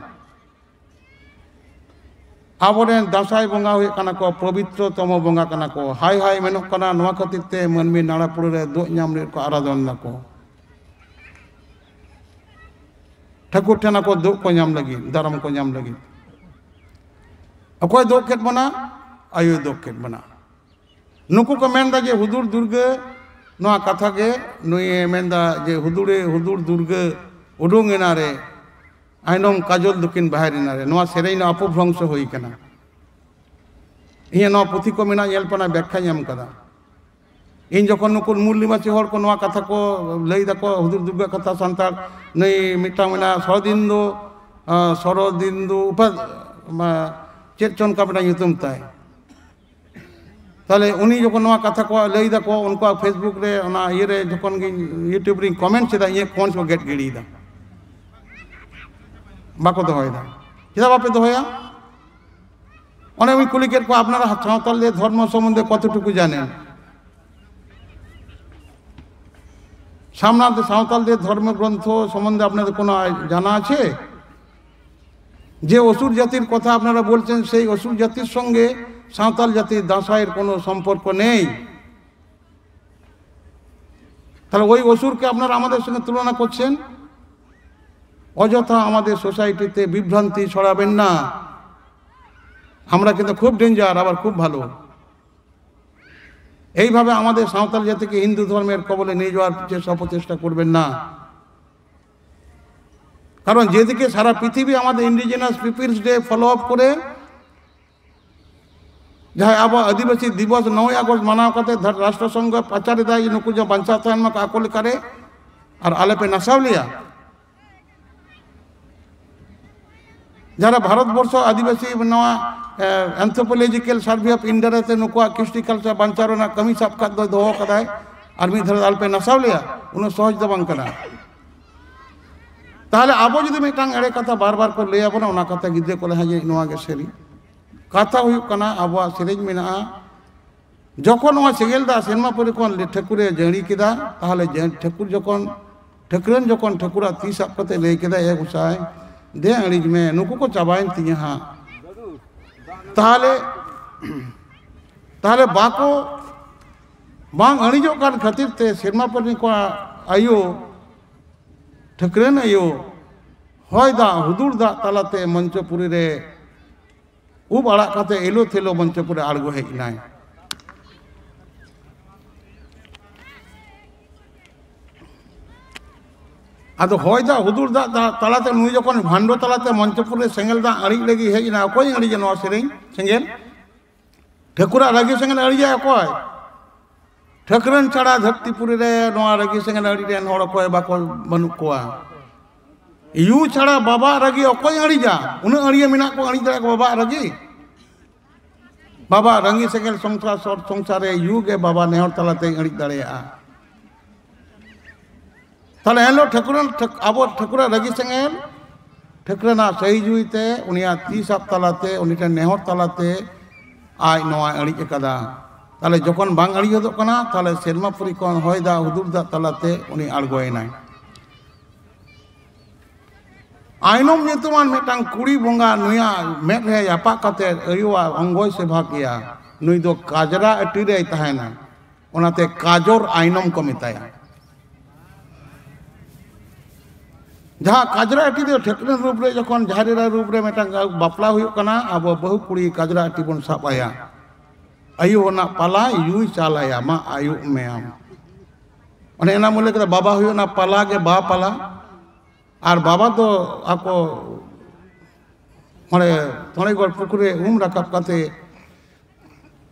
ᱟᱵᱚᱨᱮᱱ ᱫᱟᱸᱥᱟᱭ ᱵᱚᱸᱜᱟ ᱦᱩᱭᱩᱜ ᱠᱟᱱᱟ ᱠᱚ ᱯᱚᱵᱤᱛᱨᱚ ᱛᱚᱢᱚ ᱵᱚᱸᱜᱟ ᱠᱟᱱᱟ ᱠᱚ᱾ ᱦᱟᱭ ᱦᱟᱭ ᱢᱮᱱᱚᱜ ᱠᱟᱱᱟ, ᱱᱚᱣᱟ ᱠᱷᱟᱹᱛᱤᱨ ᱛᱮ ᱢᱟᱹᱱᱢᱤ ᱱᱟᱲᱟ ᱯᱩᱲᱟᱹ ᱨᱮ ᱫᱩᱜ ᱧᱟᱢ ᱞᱟᱹᱜᱤᱫ ᱠᱚ ᱟᱨᱟᱫᱚᱱ ᱫᱟᱠᱚ, ᱴᱷᱟᱹᱠᱩᱨ ᱴᱷᱮᱱ ᱟᱠᱚ ᱫᱩᱜ ᱠᱚ ᱧᱟᱢ ᱞᱟᱹᱜᱤᱫ, ᱫᱟᱨᱟᱢ ᱠᱚ ᱧᱟᱢ ᱞᱟᱹᱜᱤᱫ᱾ ᱚᱠᱚᱭ ᱫᱩᱜ ᱠᱮᱫ ᱵᱚᱱᱟ? ᱟᱭᱳᱭ ᱫᱩᱜ ᱠᱮᱫ ᱵᱚᱱᱟ᱾ ᱱᱩᱠᱩ ᱠᱚ ᱢᱮᱱᱫᱟ ᱡᱮ ᱦᱩᱫᱩᱲ ᱫᱩᱨᱜᱟᱹ ᱱᱚᱣᱟ ᱠᱟᱛᱷᱟ ᱜᱮ ᱱᱩᱭᱮ ᱢᱮᱱᱫᱟ ᱡᱮ ᱦᱩᱫᱩᱲᱮ ᱦᱩᱫᱩᱲ ᱫᱩᱨᱜᱟᱹ ᱩᱰᱩᱝ ᱮᱱᱟ ᱨᱮ, ᱟᱭᱱᱚᱢ ᱠᱟᱡᱚᱞ ᱫᱚᱠᱤᱱ ᱵᱟᱦᱮᱨ ᱮᱱᱟ ᱨᱮ᱾ ᱱᱚᱣᱟ ᱥᱮᱨᱮᱧ ᱫᱚ ᱚᱯᱚᱵᱷᱨᱚᱝᱥᱚ ᱦᱩᱭ ᱠᱟᱱᱟ᱾ ᱤᱧᱟᱹᱜ ᱱᱚᱣᱟ ᱯᱩᱛᱷᱤ ᱠᱚ ᱢᱮᱱᱟᱜ, ᱧᱮᱞ ᱯᱮ, ᱚᱱᱟ ᱵᱮᱠᱠᱷᱟᱧ ᱮᱢ ᱠᱟᱫᱟ᱾ ᱤᱧ ᱡᱚᱠᱷᱚᱱ ᱱᱩᱠᱩ ᱢᱩᱞ ᱱᱤᱵᱟᱥᱤ ᱦᱚᱲ ᱠᱚ ᱱᱚᱣᱟ ᱠᱟᱛᱷᱟ ᱠᱚ ᱞᱟᱹᱭ ᱫᱟᱠᱚ, ᱦᱩᱫᱩᱲ ᱫᱩᱨᱜᱟᱹ ᱠᱟᱛᱷᱟ ᱥᱟᱱᱛᱟᱲ, ᱱᱩᱭ ᱢᱤᱫᱴᱟᱝ ᱢᱮᱱᱟᱜᱼᱟ ᱥᱚᱨᱚᱫᱤᱱᱫᱩ, ᱟᱸ, ᱥᱚᱨᱚᱫᱤᱱᱫᱩ ᱩᱯᱟ-, ᱢᱟ-, ᱪᱮᱫ ᱪᱚ ᱚᱱᱠᱟ ᱢᱤᱫᱴᱟᱝ ᱧᱩᱛᱩᱢ ᱛᱟᱭ᱾ ᱛᱟᱦᱞᱮ ᱩᱱᱤ ᱡᱚᱠᱷᱚᱱ ᱱᱚᱣᱟ ᱠᱟᱛᱷᱟ ᱠᱚ ᱞᱟᱹᱭ ᱫᱟᱠᱚ, ᱩᱱᱠᱩᱣᱟᱜ Facebook ᱨᱮ, ᱚᱱᱟ ᱤᱭᱟᱹ ᱨᱮ ᱡᱚᱠᱷᱚᱱ ᱜᱤᱧ YouTube ᱨᱤᱧ comment ᱮᱫᱟ, ᱤᱧᱟᱹᱜ comments ᱠᱚ ᱜᱮᱫ ᱜᱤᱰᱤᱭᱮᱫᱟ, ᱵᱟᱠᱚ ᱫᱚᱦᱚᱭᱮᱫᱟ᱾ ᱪᱮᱫᱟᱜ ᱵᱟᱯᱮ ᱫᱚᱦᱚᱭᱟ? ᱚᱱᱮ ᱩᱱᱤ ᱠᱩᱞᱤ ᱠᱮᱫ ᱠᱚᱣᱟ, "আপনারা সাঁওতালদের ধর্ম সম্বন্ধে কতটুকু জানেন?" সামনাতে সাঁওতালদের ধর্মগ্রন্থ সম্বন্ধে আপনাদের কোনো আই-, জানা আছে? যে অসুর জাতির কথা আপনারা বলছেন, সেই অসুর জাতির সঙ্গে সাঁওতাল জাতির দাঁসাইয়ের কোনো সম্পর্ক নেই। তাহলে ওই অসুরকে আপনারা আমাদের সঙ্গে তুলনা করছেন? অযথা আমাদের সোসাইটিতে বিভ্রান্তি ছড়াবেন না। আমরা কিন্তু খুব ডেঞ্জার, আবার খুব ভালো। এইভাবে আমাদের সাঁওতাল জাতিকে হিন্দু ধর্মের কবলে নিয়ে যাওয়ার চেষ্টা, প্রচেষ্টা করবেন না। কারণ যেদিকে সারা পৃথিবী আমাদের indigenous peoples day follow up করে, ᱡᱟᱦᱟᱸᱭ ᱟᱵᱚ ᱟᱹᱫᱤᱵᱟᱹᱥᱤ ᱫᱤᱵᱚᱥ ᱱᱚᱭ ᱟᱜᱚᱥᱴ ᱢᱟᱱᱟᱣ ᱠᱟᱛᱮ ᱫᱷᱟ-, ᱨᱟᱥᱴᱨᱚ ᱥᱚᱝᱜᱷᱚ ᱯᱟᱪᱟᱨ ᱮᱫᱟᱭ ᱡᱮ ᱱᱩᱠᱩ ᱡᱮ ᱵᱟᱧᱪᱟᱣ ᱛᱟᱦᱮᱱ ᱢᱟᱠᱚ ᱟᱠᱚ ᱞᱮᱠᱟᱨᱮ, ᱟᱨ ᱟᱞᱮ ᱯᱮ ᱱᱟᱥᱟᱣ ᱞᱮᱭᱟ᱾ ᱡᱟᱦᱟᱸᱨᱮ ᱵᱷᱟᱨᱚᱛ ᱵᱚᱨᱥᱚ ᱟᱹᱫᱤᱵᱟᱹᱥᱤ ᱱᱚᱣᱟ, ᱮ, Anthropological Survey of India ᱨᱮ ᱛᱮ ᱱᱩᱠᱩᱣᱟᱜ ᱠᱨᱤᱥᱴᱤ ᱠᱟᱞᱪᱟᱨ ᱵᱟᱧᱪᱟᱣ ᱨᱮᱱᱟᱜ ᱠᱟᱹᱢᱤ ᱥᱟᱵ ᱠᱟᱛᱮ ᱫᱚᱦᱚ ᱠᱟᱫᱟᱭ, ᱟᱨ ᱢᱤᱫ ᱫᱷᱟᱣ ᱟᱞᱮ ᱯᱮ ᱱᱟᱥᱟᱣ ᱞᱮᱭᱟ, ᱩᱱᱟᱹᱜ ᱥᱚᱦᱚᱡ ᱫᱚ ᱵᱟᱝ ᱠᱟᱱᱟ᱾ ᱛᱟᱦᱞᱮ ᱟᱵᱚ ᱡᱩᱫᱤ ᱢᱤᱫᱴᱟᱝ ᱮᱲᱮ ᱠᱟᱛᱷᱟ ᱵᱟᱨ ᱵᱟᱨ ᱠᱚ ᱞᱟᱹᱭ ᱟᱵᱚᱱᱟ, ᱚᱱᱟ ᱠᱟᱛᱷᱟ ᱜᱤᱫᱽᱨᱟᱹ ᱠᱚ ᱞᱟᱹᱭᱟ ᱡᱮ ᱱᱚᱣᱟ ᱜᱮ ᱥᱟᱹᱨᱤ᱾ ᱠᱟᱛᱷᱟ ᱦᱩᱭᱩᱜ ᱠᱟᱱᱟ, ᱟᱵᱚᱣᱟᱜ ᱥᱮᱨᱮᱧ ᱢᱮᱱᱟᱜᱼᱟ, ᱡᱚᱠᱷᱚᱱ ᱱᱚᱣᱟ ᱥᱮᱸᱜᱮᱞ ᱫᱟᱜ ᱥᱮᱨᱢᱟ ᱯᱟᱹᱨᱤ ᱠᱷᱚᱱ ᱴᱷᱟᱹᱠᱩᱨᱮ ᱡᱟᱹᱲᱤ ᱠᱮᱫᱟ, ᱛᱟᱦᱞᱮ ᱡᱟᱹ-, ᱴᱷᱟᱹᱠᱩᱨ ᱡᱚᱠᱷᱚᱱ, ᱴᱷᱟᱹᱠᱨᱟᱹᱱ ᱡᱚᱠᱷᱚᱱ ᱴᱷᱟᱹᱠᱩᱨᱟᱜ ᱛᱤ ᱥᱟᱵ ᱠᱟᱛᱮ ᱞᱟᱹᱭ ᱠᱮᱫᱟ, "ᱮ ᱜᱚᱸᱥᱟᱭ, ᱫᱮ ᱟᱹᱲᱤᱡ ᱢᱮ, ᱱᱩᱠᱩ ᱠᱚ ᱪᱟᱵᱟᱭᱮᱱ ᱛᱤᱧᱟᱹ ᱦᱟᱸᱜ᱾" ᱛᱟᱦᱞᱮ, ᱛᱟᱦᱞᱮ ᱵᱟᱠᱚ, ᱵᱟᱝ ᱟᱹᱲᱤᱡᱚᱜ ᱠᱟᱱ ᱠᱷᱟᱹᱛᱤᱨ ᱛᱮ ᱥᱮᱨᱢᱟ ᱯᱟᱹᱨᱤ ᱠᱚᱣᱟᱜ ᱟᱭᱳ, ᱴᱷᱟᱹᱠᱨᱟᱹᱱ ᱟᱭᱳ, ᱦᱚᱭ ᱫᱟᱜ, ᱦᱩᱫᱩᱲ ᱫᱟᱜ ᱛᱟᱞᱟᱛᱮ ᱢᱚᱧᱪᱚᱯᱩᱨᱤ ᱨᱮ ᱩᱵ ᱟᱲᱟᱜ ᱠᱟᱛᱮ ᱮᱞᱳ ᱛᱷᱮᱞᱳ ᱢᱚᱧᱪᱚᱯᱩᱨᱤ ᱟᱬᱜᱚ ᱦᱮᱡ ᱮᱱᱟᱭ᱾ ᱟᱫᱚ ᱦᱚᱭ ᱫᱟᱜ, ᱦᱩᱫᱩᱲ ᱫᱟᱜ ᱛᱟ-, ᱛᱟᱞᱟᱛᱮ ᱱᱩᱭ ᱡᱚᱠᱷᱚᱱ ᱵᱷᱟᱱᱰᱚ ᱛᱟᱞᱟᱛᱮ ᱢᱚᱧᱪᱚᱯᱩᱨᱤ ᱨᱮ ᱥᱮᱸᱜᱮᱞ ᱫᱟᱜ ᱟᱹᱲᱤᱡ ᱞᱟᱹᱜᱤᱫ ᱦᱮᱡ ᱮᱱᱟ, ᱚᱠᱚᱭ ᱟᱹᱲᱤᱡᱟ ᱱᱚᱣᱟ ᱥᱮᱨᱮᱧ ᱥᱮᱸᱜᱮᱞ? ᱴᱷᱟᱹᱠᱩᱨᱟᱜ ᱨᱟᱹᱜᱤ ᱥᱮᱸᱜᱮᱞ ᱟᱹᱲᱤᱡᱟᱭ ᱚᱠᱚᱭ? ᱴᱷᱟᱹᱠᱨᱟᱹᱱ ᱪᱷᱟᱲᱟ ᱫᱷᱟᱹᱨᱛᱤᱯᱩᱨᱤ ᱨᱮ ᱱᱚᱣᱟ ᱨᱟᱹᱜᱤ ᱥᱮᱸᱜᱮᱞ ᱟᱹᱲᱤᱡ ᱨᱮᱱ ᱦᱚᱲ ᱚᱠᱚᱭ ᱵᱟᱠᱚ, ᱵᱟᱹᱱᱩᱜ ᱠᱚᱣᱟ᱾ ᱭᱩ ᱪᱷᱟᱲᱟ ᱵᱟᱵᱟᱣᱟᱜ ᱨᱟᱹᱜᱤ ᱚᱠᱚᱭ ᱟᱹᱲᱤᱡᱟ? ᱩᱱᱟᱹᱜ ᱟᱹᱲᱤᱭᱟᱹ ᱢᱮᱱᱟᱜ ᱠᱚ ᱟᱹᱲᱤᱡ ᱫᱟᱲᱮᱭᱟᱜ ᱠᱚ ᱵᱟᱵᱟᱣᱟᱜ ᱨᱟᱹᱜᱤ? ᱵᱟᱵᱟᱣᱟᱜ ᱨᱟᱹᱜᱤ ᱥᱮᱸᱜᱮᱞ ᱥᱚᱝᱥᱟᱨ, ᱥᱚᱨ ᱥᱚᱝᱥᱟᱨ ᱨᱮ ᱭᱩ ᱜᱮ ᱵᱟᱵᱟ ᱱᱮᱦᱚᱨ ᱛᱟᱞᱟᱛᱮ ᱟᱹᱲᱤᱡ ᱫᱟᱲᱮᱭᱟᱜᱼᱟ᱾ ᱛᱟᱦᱞᱮ ᱮᱱᱦᱤᱞᱳᱜ ᱴᱷᱟᱹᱠᱩᱨᱟᱱ, ᱴᱷᱟᱹᱠ-, ᱟᱵᱚ ᱴᱷᱟᱹᱠᱩᱨᱟᱜ ᱨᱟᱹᱜᱤ ᱥᱮᱸᱜᱮᱞ, ᱴᱷᱟᱹᱠᱨᱟᱹᱱᱟᱜ ᱥᱟᱹᱦᱤ ᱡᱩᱦᱤᱛᱮ, ᱩᱱᱤᱭᱟᱜ ᱛᱤ ᱥᱟᱵ ᱛᱟᱞᱟᱛᱮ, ᱩᱱᱤ ᱴᱷᱮᱱ ᱱᱮᱦᱚᱨ ᱛᱟᱞᱟᱛᱮ ᱟᱡ ᱱᱚᱣᱟᱭ ᱟᱹᱲᱤᱡ ᱟᱠᱟᱫᱟ᱾ ᱛᱟᱦᱞᱮ ᱡᱚᱠᱷᱚᱱ ᱵᱟᱝ ᱟᱹᱲᱤᱡ ᱦᱚᱫᱚᱜ ᱠᱟᱱᱟ, ᱛᱟᱦᱞᱮ ᱥᱮᱨᱢᱟ ᱯᱩᱨᱤ ᱠᱷᱚᱱ ᱦᱚᱭ ᱫᱟᱜ, ᱦᱩᱫᱩᱲ ᱫᱟᱜ ᱛᱟᱞᱟᱛᱮ ᱩᱱᱤ ᱟᱬᱜᱚᱭᱮᱱᱟᱭ᱾ ᱟᱭᱱᱚᱢ ᱧᱩᱛᱩᱢᱟᱱ ᱢᱤᱫᱴᱟᱝ ᱠᱩᱲᱤ ᱵᱚᱸᱜᱟ ᱱᱩᱭᱟᱜ ᱢᱮᱫ ᱨᱮ ᱡᱟᱯᱟᱜ ᱠᱟᱛᱮ ᱟᱭᱳᱣᱟᱜ ᱚᱝᱜᱚᱭ ᱥᱮᱵᱟ ᱠᱮᱭᱟ᱾ ᱱᱩᱭ ᱫᱚ ᱠᱟᱡᱽᱨᱟ ᱟᱹᱴᱤ ᱨᱮᱭ ᱛᱟᱦᱮᱱᱟ, ᱚᱱᱟᱛᱮ ᱠᱟᱡᱚᱨ ᱟᱭᱱᱚᱢ ᱠᱚ ᱢᱮᱛᱟᱭᱟ᱾ ᱡᱟᱦᱟᱸ ᱠᱟᱡᱽᱨᱟ ᱟᱹᱴᱤ ᱫᱚ ᱴᱷᱟᱹᱠᱨᱟᱹᱱ ᱨᱩᱯ ᱨᱮ ᱡᱚᱠᱷᱚᱱ ᱡᱟᱦᱮᱨ ᱮᱨᱟ ᱨᱩᱯ ᱨᱮ ᱢᱤᱫᱴᱟᱝ ᱵᱟᱯᱞᱟ ᱦᱩᱭᱩᱜ ᱠᱟᱱᱟ, ᱟᱵᱚ ᱵᱟᱹᱦᱩ ᱠᱩᱲᱤ ᱠᱟᱡᱽᱨᱟ ᱟᱹᱴᱤ ᱵᱚᱱ ᱥᱟᱵ ᱟᱭᱟ᱾ ᱟᱭᱳ ᱨᱮᱱᱟᱜ ᱯᱟᱞᱟ ᱭᱩᱭ ᱪᱟᱞ ᱟᱭᱟ, ᱢᱟ ᱟᱭᱳᱜ ᱢᱮᱭᱟᱢ᱾ ᱚᱱᱮ ᱮᱱᱟ ᱢᱚᱱᱮ ᱠᱮᱫᱟ ᱵᱟᱵᱟ ᱦᱩᱭᱩᱜ ᱚᱱᱟ ᱯᱟᱞᱟ ᱜᱮ ᱵᱟ ᱯᱟᱞᱟ᱾ ᱟᱨ ᱵᱟᱵᱟ ᱫᱚ ᱟᱠᱚ ᱚᱸᱰᱮ ᱛᱚᱲᱮᱜᱚᱲ ᱯᱩᱠᱷᱨᱤ ᱨᱮ ᱩᱢ ᱨᱟᱠᱟᱵ ᱠᱟᱛᱮ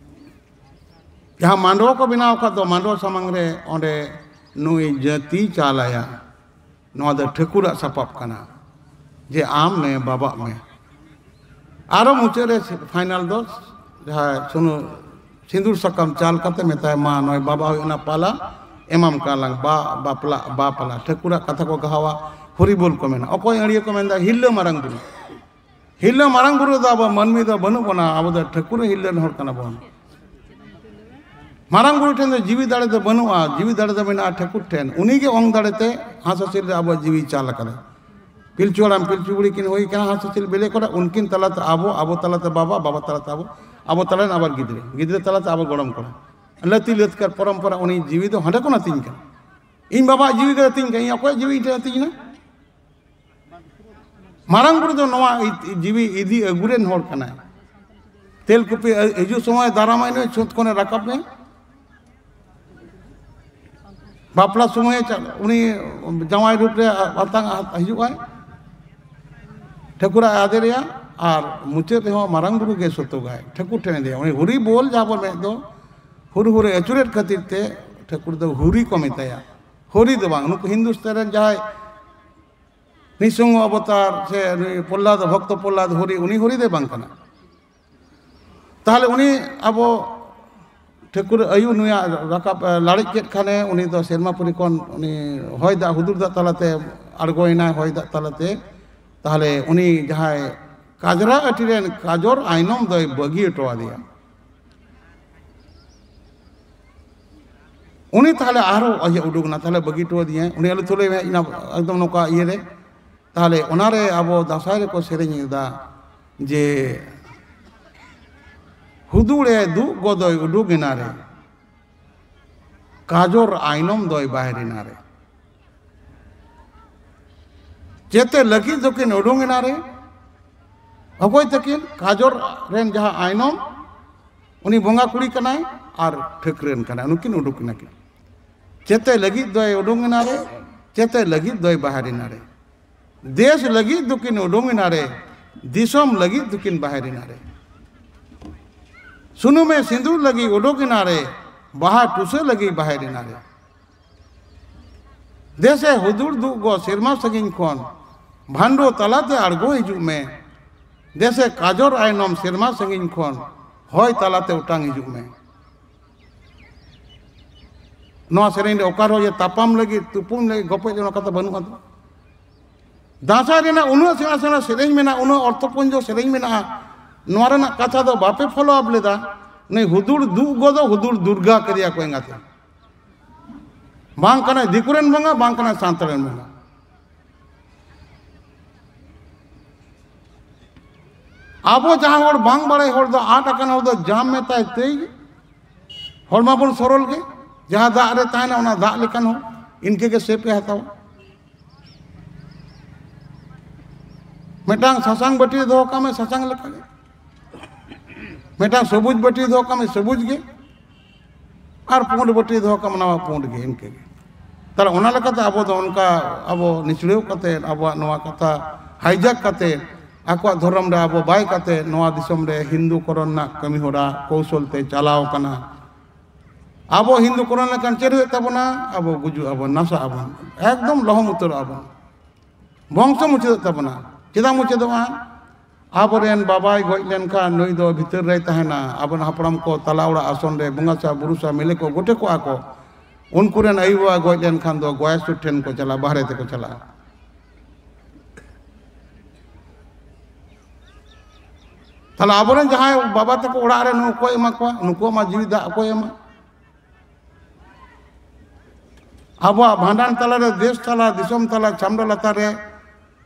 ᱡᱟᱦᱟᱸ ᱢᱟᱰᱣᱟ ᱠᱚ ᱵᱮᱱᱟᱣ ᱟᱠᱟᱫ ᱫᱚ ᱢᱟᱰᱣᱟ ᱥᱟᱢᱟᱝ ᱨᱮ, ᱚᱸᱰᱮ ᱱᱩᱭ ᱡᱟᱹᱛᱤ ᱪᱟᱞᱟᱭᱟ᱾ ᱱᱚᱣᱟ ᱫᱚ ᱴᱷᱟᱹᱠᱩᱨᱟᱜ ᱥᱟᱯᱟᱵ ᱠᱟᱱᱟ, ᱡᱮ ᱟᱢ ᱢᱮ, ᱵᱟᱵᱟᱜ ᱢᱮ᱾ ᱟᱨᱚ ᱢᱩᱪᱟᱹᱫ ᱨᱮ ᱯᱷᱟᱭᱱᱟᱞ ᱫᱚ ᱡᱟᱦᱟᱸ ᱥᱩᱱᱩ ᱥᱤᱸᱫᱩᱨ ᱥᱟᱠᱟᱢ ᱪᱟᱞ ᱠᱟᱛᱮ ᱢᱮᱛᱟᱭ, "ᱢᱟ, ᱱᱚᱜᱼᱚᱭ ᱵᱟᱵᱟ ᱦᱩᱭᱩᱜ ᱠᱟᱱᱟ ᱯᱟᱞᱟ, ᱮᱢᱟᱢ ᱠᱟᱱᱟᱞᱟᱝ ᱵᱟ ᱵᱟᱯᱞᱟ ᱵᱟ ᱯᱟᱞᱟ", ᱴᱷᱟᱹᱠᱩᱨᱟᱜ ᱠᱟᱛᱷᱟ ᱠᱚ ᱜᱟᱦᱟᱣᱟ, ᱦᱚᱨᱤᱵᱚᱞ ᱠᱚ ᱢᱮᱱᱟ᱾ ᱚᱠᱚᱭ ᱟᱹᱲᱤᱭᱟᱹ ᱠᱚ ᱢᱮᱱᱫᱟ? ᱦᱤᱨᱞᱟᱹ ᱢᱟᱨᱟᱝ ᱵᱩᱨᱩ᱾ ᱦᱤᱨᱞᱟᱹ ᱢᱟᱨᱟᱝ ᱵᱩᱨᱩ ᱫᱚ ᱟᱵᱚ ᱢᱟᱹᱱᱢᱤ ᱫᱚ ᱵᱟᱹᱱᱩᱜ ᱵᱚᱱᱟ, ᱟᱵᱚ ᱫᱚ ᱴᱷᱟᱹᱠᱩᱨ ᱦᱤᱨᱞᱟᱹ ᱨᱮᱱ ᱦᱚᱲ ᱠᱟᱱᱟ ᱵᱚᱱ᱾ ᱢᱟᱨᱟᱝ ᱵᱩᱨᱩ ᱴᱷᱮᱱ ᱫᱚ ᱡᱤᱣᱤ ᱫᱟᱲᱮ ᱫᱚ ᱵᱟᱹᱱᱩᱜᱼᱟ, ᱡᱤᱣᱤ ᱫᱟᱲᱮ ᱫᱚ ᱢᱮᱱᱟᱜᱼᱟ ᱴᱷᱟᱹᱠᱩᱨ ᱴᱷᱮᱱ᱾ ᱩᱱᱤ ᱜᱮ ᱚᱝ ᱫᱟᱲᱮ ᱛᱮ ᱦᱟᱸᱥ ᱦᱟᱹᱥᱤᱞ ᱨᱮ ᱟᱵᱚᱣᱟᱜ ᱡᱤᱣᱤ ᱪᱟᱞ ᱟᱠᱟᱫᱟ᱾ ᱯᱤᱞᱪᱩ ᱦᱟᱲᱟᱢ ᱯᱤᱞᱪᱩ ᱵᱩᱲᱦᱤ ᱠᱤᱱ ᱦᱩᱭ ᱠᱟᱱᱟ ᱦᱟᱸᱥ ᱦᱟᱹᱥᱤᱞ ᱵᱮᱞᱮ ᱠᱚᱨᱮ, ᱩᱱᱠᱤᱱ ᱛᱟᱞᱟᱛᱮ ᱟᱵᱚ, ᱟᱵᱚ ᱛᱟᱞᱟᱛᱮ ᱵᱟᱵᱟ, ᱵᱟᱵᱟ ᱛᱟᱞᱟᱛᱮ ᱟᱵᱚ, ᱟᱵᱚ ᱛᱟᱞᱟᱨᱮᱱ ᱟᱵᱟᱨ ᱜᱤᱫᱽᱨᱟᱹ, ᱜᱤᱫᱽᱨᱟᱹ ᱛᱟᱞᱟᱛᱮ ᱟᱵᱚ ᱜᱚᱲᱚᱢ ᱠᱚᱲᱟ᱾ ᱞᱟᱹᱛᱤ ᱞᱟᱹᱛᱠᱟᱨ ᱯᱚᱨᱚᱢᱯᱚᱨᱟ ᱩᱱᱤ ᱡᱤᱣᱤ ᱫᱚ ᱦᱟᱸᱰᱮ ᱠᱷᱚᱱ ᱟᱹᱛᱤᱧ ᱠᱟᱱᱟ᱾ ᱤᱧ ᱵᱟᱵᱟᱣᱟᱜ ᱡᱤᱣᱤ ᱜᱮ ᱟᱹᱛᱤᱧ ᱠᱟᱱᱟ, ᱤᱧ ᱚᱠᱚᱭᱟᱜ ᱡᱤᱣᱤ ᱤᱧ ᱴᱷᱮᱱ ᱟᱹᱛᱤᱧ ᱮᱱᱟ? ᱢᱟᱨᱟᱝ ᱵᱩᱨᱩ ᱫᱚ ᱱᱚᱣᱟ ᱤ-, ᱡᱤᱣᱤ ᱤᱫᱤ ᱟᱹᱜᱩ ᱨᱮᱱ ᱦᱚᱲ ᱠᱟᱱᱟᱭ᱾ ᱛᱮᱞᱠᱩᱯᱤ ᱦᱤᱡᱩᱜ ᱥᱚᱢᱚᱭ ᱫᱟᱨᱟᱢᱟᱭ ᱱᱩᱭ, ᱪᱷᱩᱸᱛ ᱠᱷᱚᱱᱮ ᱨᱟᱠᱟᱵ ᱢᱮ᱾ ᱵᱟᱯᱞᱟ ᱥᱚᱢᱚᱭ ᱪᱟ-, ᱩᱱᱤ ᱡᱟᱶᱟᱭ ᱨᱩᱯ ᱨᱮ ᱟᱛᱟᱝ ᱦᱤᱡᱩᱜ ᱟᱭ, ᱴᱷᱟᱹᱠᱩᱨᱟᱜ ᱟᱫᱮᱨᱮᱭᱟ, ᱟᱨ ᱢᱩᱪᱟᱹᱫ ᱨᱮᱦᱚᱸ ᱢᱟᱨᱟᱝ ᱵᱩᱨᱩ ᱜᱮ ᱥᱚᱛᱚᱜᱟᱭ, ᱴᱷᱟᱹᱠᱩᱨ ᱴᱷᱮᱱ ᱤᱫᱤᱭᱟ᱾ ᱩᱱᱤ ᱦᱩᱨᱤ ᱵᱳᱞ ᱡᱟᱦᱟᱸ ᱵᱚᱱ ᱢᱮᱱ ᱫᱚ, ᱦᱩᱨ ᱦᱩᱨᱮ ᱟᱹᱪᱩᱨᱮᱫ ᱠᱷᱟᱹᱛᱤᱨ ᱛᱮ ᱴᱷᱟᱹᱠᱩᱨ ᱫᱚ ᱦᱩᱨᱤ ᱠᱚ ᱢᱮᱛᱟᱭᱟ᱾ ᱦᱩᱨᱤ ᱫᱚ ᱵᱟᱝ, ᱱᱩᱠᱩ ᱦᱤᱱᱫᱩᱥᱛᱟᱱ ᱨᱮᱱ ᱡᱟᱦᱟᱸᱭ ᱱᱤᱥᱤᱝᱦᱚ ᱚᱵᱚᱛᱟᱨ ᱥᱮ ᱱᱩᱭ ᱯᱨᱚᱦᱞᱟᱫ, ᱵᱷᱚᱠᱛᱚ ᱯᱨᱚᱦᱞᱟᱫ ᱦᱚᱨᱤ, ᱩᱱᱤ ᱦᱚᱨᱤ ᱫᱚᱭ ᱵᱟᱝ ᱠᱟᱱᱟ᱾ ᱛᱟᱦᱚᱞᱮ ᱩᱱᱤ ᱟᱵᱚ ᱴᱷᱟᱹᱠᱩᱨ ᱟᱭᱩ ᱱᱩᱭᱟᱜ ᱨᱟᱠᱟᱵ, ᱮ, ᱞᱟᱲᱮᱡ ᱠᱮᱫ ᱠᱷᱟᱱᱮ, ᱩᱱᱤ ᱫᱚ ᱥᱮᱨᱢᱟ ᱯᱩᱨᱤ ᱠᱷᱚᱱ ᱩᱱᱤ ᱦᱚᱭ ᱫᱟᱜ ᱦᱩᱫᱩᱲ ᱫᱟᱜ ᱛᱟᱞᱟᱛᱮ ᱟᱬᱜᱚᱭᱮᱱᱟᱭ, ᱦᱚᱭ ᱫᱟᱜ ᱛᱟᱞᱟᱛᱮ᱾ ᱛᱟᱦᱚᱞᱮ ᱩᱱᱤ ᱡᱟᱦᱟᱸᱭ ᱠᱟᱡᱽᱨᱟ ᱟᱹᱴᱤ ᱨᱮᱱ ᱠᱟᱡᱚᱨ ᱟᱭᱱᱚᱢ ᱫᱚᱭ ᱵᱟᱹᱜᱤ ᱦᱚᱴᱚ ᱟᱫᱮᱭᱟ᱾ ᱩᱱᱤ ᱛᱟᱦᱚᱞᱮ ᱟᱨᱦᱚᱸ ᱤᱭᱟᱹ ᱩᱰᱩᱠ ᱮᱱᱟ, ᱛᱟᱦᱚᱞᱮ ᱵᱟᱹᱜᱤ ᱦᱚᱴᱚ ᱟᱫᱤᱧᱟᱭ᱾ ᱩᱱᱤ ᱟᱞᱚ ᱛᱷᱩᱞᱟᱹᱭ ᱢᱮ, ᱤᱧ ᱮᱠᱫᱚᱢ ᱱᱚᱝᱠᱟ ᱤᱭᱟᱹ ᱨᱮ᱾ ᱛᱟᱦᱚᱞᱮ ᱚᱱᱟᱨᱮ ᱟᱵᱚ ᱫᱟᱸᱥᱟᱭ ᱨᱮᱠᱚ ᱥᱮᱨᱮᱧ ᱮᱫᱟ ᱡᱮ, "ᱦᱩᱫᱩᱲᱮ ᱫᱩᱜ ᱜᱚᱫᱚᱭ ᱩᱰᱩᱠ ᱮᱱᱟ ᱨᱮ, ᱠᱟᱡᱚᱨ ᱟᱭᱱᱚᱢ ᱫᱚᱭ ᱵᱟᱦᱮᱨ ᱮᱱᱟ ᱨᱮ᱾" ᱪᱮᱛᱮ ᱞᱟᱹᱜᱤᱫ ᱫᱚᱠᱤᱱ ᱩᱰᱩᱝ ᱮᱱᱟ ᱨᱮ, ᱚᱠᱚᱭ ᱛᱟᱹᱠᱤᱱ? ᱠᱟᱡᱚᱨ ᱨᱮᱱ ᱡᱟᱦᱟᱸ ᱟᱭᱱᱚᱢ, ᱩᱱᱤ ᱵᱚᱸᱜᱟ ᱠᱩᱲᱤ ᱠᱟᱱᱟᱭ ᱟᱨ ᱴᱷᱟᱹᱠᱨᱟᱹᱱ ᱠᱟᱱᱟᱭ, ᱱᱩᱠᱤᱱ ᱩᱰᱩᱠ ᱮᱱᱟ ᱠᱤᱱ᱾ ᱪᱮᱛᱮ ᱞᱟᱹᱜᱤᱫ ᱫᱚᱭ ᱩᱰᱩᱝ ᱮᱱᱟ ᱨᱮ, ᱪᱮᱛᱮ ᱞᱟᱹᱜᱤᱫ ᱫᱚᱭ ᱵᱟᱦᱮᱨ ᱮᱱᱟ ᱨᱮ᱾ ᱫᱮᱥ ᱞᱟᱹᱜᱤᱫ ᱫᱚᱠᱤᱱ ᱩᱰᱩᱝ ᱮᱱᱟ ᱨᱮ, ᱫᱤᱥᱚᱢ ᱞᱟᱹᱜᱤᱫ ᱫᱚᱠᱤᱱ ᱵᱟᱦᱮᱨ ᱮᱱᱟ ᱨᱮ᱾ ᱥᱩᱱᱩᱢᱮ ᱥᱤᱸᱫᱩᱨ ᱞᱟᱹᱜᱤᱫ ᱩᱰᱩᱠ ᱮᱱᱟ ᱨᱮ, ᱵᱟᱦᱟ ᱴᱩᱥᱟᱹ ᱞᱟᱹᱜᱤᱫ ᱵᱟᱦᱮᱨ ᱮᱱᱟ ᱨᱮ᱾ ᱫᱮᱥᱮ ᱦᱩᱫᱩᱲ ᱫᱩᱜ ᱜᱚ ᱥᱮᱨᱢᱟ ᱥᱟᱺᱜᱤᱧ ᱠᱷᱚᱱ, ᱵᱷᱟᱱᱰᱚ ᱛᱟᱞᱟᱛᱮ ᱟᱬᱜᱚ ᱦᱤᱡᱩᱜ ᱢᱮ᱾ ᱫᱮᱥᱮ ᱠᱟᱡᱚᱨ ᱟᱭᱱᱚᱢ ᱥᱮᱨᱢᱟ ᱥᱟᱺᱜᱤᱧ ᱠᱷᱚᱱ, ᱦᱚᱭ ᱛᱟᱞᱟᱛᱮ ᱚᱴᱟᱝ ᱦᱤᱡᱩᱜ ᱢᱮ᱾ ᱱᱚᱣᱟ ᱥᱮᱨᱮᱧ ᱨᱮ ᱚᱠᱟ ᱨᱮᱦᱚᱸ ᱡᱮ ᱛᱟᱯᱟᱢ ᱞᱟᱹᱜᱤᱫ, ᱛᱩᱯᱩᱱ ᱞᱟᱹᱜᱤᱫ, ᱜᱚᱯᱚᱡ ᱞᱟᱹᱜᱤᱫ ᱚᱱᱟ ᱠᱟᱛᱷᱟ ᱵᱟᱹᱱᱩᱜᱼᱟ ᱛᱚ᱾ ᱫᱟᱸᱥᱟᱭ ᱨᱮᱱᱟᱜ ᱩᱱᱟᱹᱜ ᱥᱮᱬᱟ ᱥᱮᱬᱟ ᱥᱮᱨᱮᱧ ᱢᱮᱱᱟᱜᱼᱟ, ᱩᱱᱟᱹᱜ ᱚᱨᱛᱷᱚᱯᱩᱧᱡᱚ ᱥᱮᱨᱮᱧ ᱢᱮᱱᱟᱜᱼᱟ, ᱱᱚᱣᱟ ᱨᱮᱱᱟᱜ ᱠᱟᱛᱷᱟ ᱫᱚ ᱵᱟᱯᱮ ᱯᱷᱚᱞᱳ ᱟᱯ ᱞᱮᱫᱟ᱾ ᱱᱩᱭ ᱦᱩᱫᱩᱲ ᱫᱩᱜ ᱜᱚ ᱫᱚ ᱦᱩᱫᱩᱲ ᱫᱩᱨᱜᱟ ᱠᱮᱫᱮᱭᱟ ᱠᱚ ᱮᱸᱜᱟᱛᱮ᱾ ᱵᱟᱝ ᱠᱟᱱᱟᱭ ᱫᱤᱠᱩ ᱨᱮᱱ ᱵᱚᱸᱜᱟ, ᱵᱟᱝ ᱠᱟᱱᱟᱭ ᱥᱟᱱᱛᱟᱲ ᱨᱮᱱ ᱵᱚᱸᱜᱟ᱾ ᱟᱵᱚ ᱡᱟᱦᱟᱸ ᱦᱚᱲ ᱵᱟᱝ ᱵᱟᱲᱟᱭ ᱦᱚᱲ ᱫᱚ, ᱟᱫ ᱟᱠᱟᱱ ᱦᱚᱲ ᱫᱚ ᱡᱟᱢ ᱢᱮᱛᱟᱭ ᱛᱟᱹᱭ ᱜᱮ᱾ ᱦᱚᱲ ᱢᱟᱵᱚᱱ ᱥᱚᱨᱚᱞ ᱜᱮ, ᱡᱟᱦᱟᱸ ᱫᱟᱜ ᱨᱮ ᱛᱟᱦᱮᱱᱟ ᱚᱱᱟ ᱫᱟᱜ ᱞᱮᱠᱟᱱ ᱦᱚᱲ, ᱤᱱᱠᱟᱹ ᱜᱮ ᱥᱮᱯ ᱮ ᱦᱟᱛᱟᱣᱟ᱾ ᱢᱤᱫᱴᱟᱝ ᱥᱟᱥᱟᱝ ᱵᱟᱹᱴᱤ ᱨᱮ ᱫᱚᱦᱚ ᱠᱟᱜ ᱢᱮ, ᱥᱟᱥᱟᱝ ᱞᱮᱠᱟᱜᱮ᱾ ᱢᱤᱫᱴᱟᱝ ᱥᱚᱵᱩᱡ ᱵᱟᱹᱴᱤ ᱨᱮ ᱫᱚᱦᱚ ᱠᱟᱜ ᱢᱮ, ᱥᱚᱵᱩᱡ ᱜᱮ᱾ ᱟᱨ ᱯᱩᱸᱰ ᱵᱟᱹᱴᱤ ᱨᱮ ᱫᱚᱦᱚ ᱠᱟᱜ ᱢᱮ, ᱚᱱᱟ ᱢᱟ ᱯᱩᱸᱰ ᱜᱮ, ᱤᱱᱠᱟᱹ ᱜᱮ᱾ ᱛᱟᱦᱞᱮ ᱚᱱᱟ ᱞᱮᱠᱟᱛᱮ ᱟᱵᱚ ᱫᱚ ᱚᱱᱠᱟ ᱟᱵᱚ ᱱᱤᱪᱲᱟᱹᱣ ᱠᱟᱛᱮ, ᱟᱵᱚᱣᱟᱜ ᱱᱚᱣᱟ ᱠᱟᱛᱷᱟ ᱦᱟᱭᱡᱟᱠ ᱠᱟᱛᱮ, ᱟᱠᱚᱣᱟᱜ ᱫᱷᱚᱨᱚᱢ ᱨᱮ ᱟᱵᱚ ᱵᱟᱭ ᱠᱟᱛᱮ, ᱱᱚᱣᱟ ᱫᱤᱥᱚᱢ ᱨᱮ ᱦᱤᱱᱫᱩ ᱠᱚᱨᱚᱱ ᱨᱮᱱᱟᱜ ᱠᱟᱹᱢᱤ ᱦᱚᱨᱟ ᱠᱚᱣᱥᱚᱞ ᱛᱮ ᱪᱟᱞᱟᱣ ᱠᱟᱱᱟ᱾ ᱟᱵᱚ ᱦᱤᱱᱫᱩ ᱠᱚᱨᱚᱱ ᱞᱮᱠᱷᱟᱱ ᱪᱮᱫ ᱦᱩᱭᱩᱜ ᱛᱟᱵᱚᱱᱟ? ᱟᱵᱚ ᱜᱩᱡᱩᱜ ᱟᱵᱚᱱ, ᱱᱟᱥᱟᱜ ᱟᱵᱚᱱ, ᱮᱠᱫᱚᱢ ᱞᱚᱦᱚᱢ ᱩᱛᱟᱹᱨᱚᱜ ᱟᱵᱚᱱ, ᱵᱚᱝᱥᱚ ᱢᱩᱪᱟᱹᱫᱚᱜ ᱛᱟᱵᱚᱱᱟ᱾ ᱪᱮᱫᱟᱜ ᱢᱩᱪᱟᱹᱫᱚᱜᱼᱟ? ᱟᱵᱚᱨᱮᱱ ᱵᱟᱵᱟᱭ ᱜᱚᱡ ᱞᱮᱱᱠᱷᱟᱱ ᱱᱩᱭ ᱫᱚ ᱵᱷᱤᱛᱟᱹᱨ ᱨᱮᱭ ᱛᱟᱦᱮᱱᱟ᱾ ᱟᱵᱚᱨᱮᱱ ᱦᱟᱯᱲᱟᱢ ᱠᱚ ᱛᱟᱞᱟ ᱚᱲᱟᱜ ᱟᱥᱚᱱ ᱨᱮ ᱵᱚᱸᱜᱟ ᱥᱟ ᱵᱩᱨᱩ ᱥᱟ ᱢᱤᱞᱮ ᱠᱚ ᱜᱚᱴᱮ ᱠᱚᱜᱼᱟ ᱠᱚ᱾ ᱩᱱᱠᱩ ᱨᱮᱱ ᱟᱭᱳ ᱵᱟᱵᱟ ᱜᱚᱡ ᱞᱮᱱᱠᱷᱟᱱ ᱫᱚ ᱜᱚᱭᱟᱥᱩᱨ ᱴᱷᱮᱱ ᱠᱚ ᱪᱟᱞᱟᱜᱼᱟ, ᱵᱟᱦᱨᱮ ᱛᱮᱠᱚ ᱪᱟᱞᱟᱜᱼᱟ᱾ ᱛᱟᱦᱞᱮ ᱟᱵᱚᱨᱮᱱ ᱡᱟᱦᱟᱸᱭ ᱵᱟᱵᱟ ᱛᱟᱠᱚ ᱚᱲᱟᱜ ᱨᱮ ᱱᱩᱠᱩ ᱠᱚ ᱮᱢᱟ ᱠᱚᱣᱟ, ᱱᱩᱠᱩᱣᱟᱜ ᱢᱟ ᱡᱤᱣᱤ ᱫᱟᱜ ᱚᱠᱚᱭ ᱮᱢᱟ? ᱟᱵᱚᱣᱟᱜ ᱵᱷᱟᱸᱰᱟᱱ ᱛᱟᱞᱟᱨᱮ, ᱫᱮᱥ ᱛᱟᱞᱟ, ᱫᱤᱥᱚᱢ ᱛᱟᱞᱟ, ᱪᱷᱟᱢᱰᱟ ᱞᱟᱛᱟᱨ ᱨᱮ